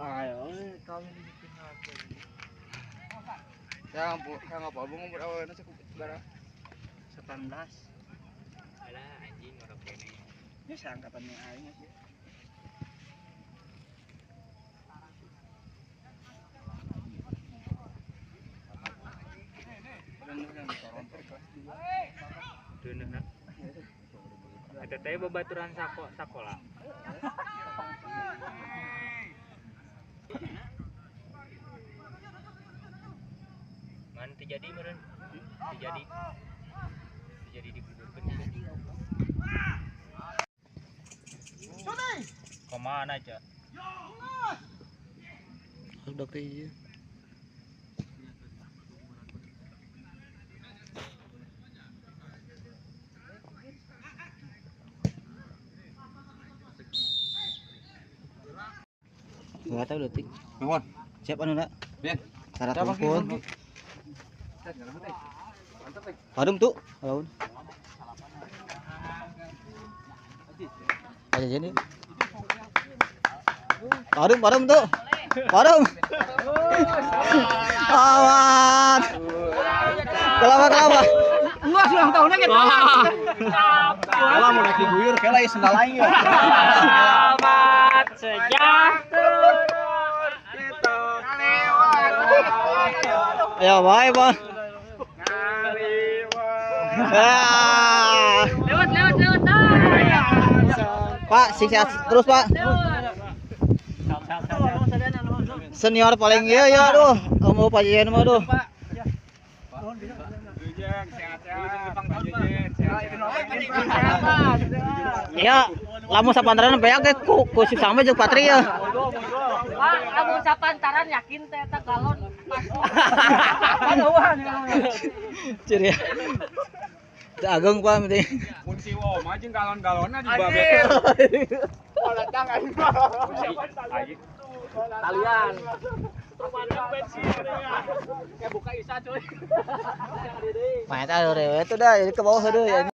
Ayo, kami dibikin apa? Saya ngapa bung umur awalnya cukup berapa? 19. Alah anjing orang kene. Ini seangkatannya aing sih. Deuneuh. Eta teh babaturan sakola. Ngan teu jadi meureun. Teu jadi. Teu jadi digugurkeun gitu. Kemana aja? Udah teh ieu. Enggak tahu detik. Nuhun. Siap anu nak? Bien. Syarat telepon. Harum tuh, harum. Aja jadi. Harum, harum tuh. Harum. Awan. Kelapa, kelapa. Luas ulang tahunnya kita. Kalau mau naik diguyur, kayak lagi sendal aing ya. Selamat sejahtera. Ayo, bye, Bang. Lewat, lewat, lewat. Pak, sing sehat terus, Pak. Senior paling iya ya, aduh. Mau Pak Jejen mah aduh. Ya, lamun sapantaran beak teh ku si sama jeung Patri ya. Pak, lamun sapantaran yakin teh eta galon. Ciri. Teu ageung Pak penting. Mun si Woma jeung galon-galonna di babe. Talian. Kayak buka isa cuy. Mah eta rewe tuh dah jadi ke bawah heueuh ya.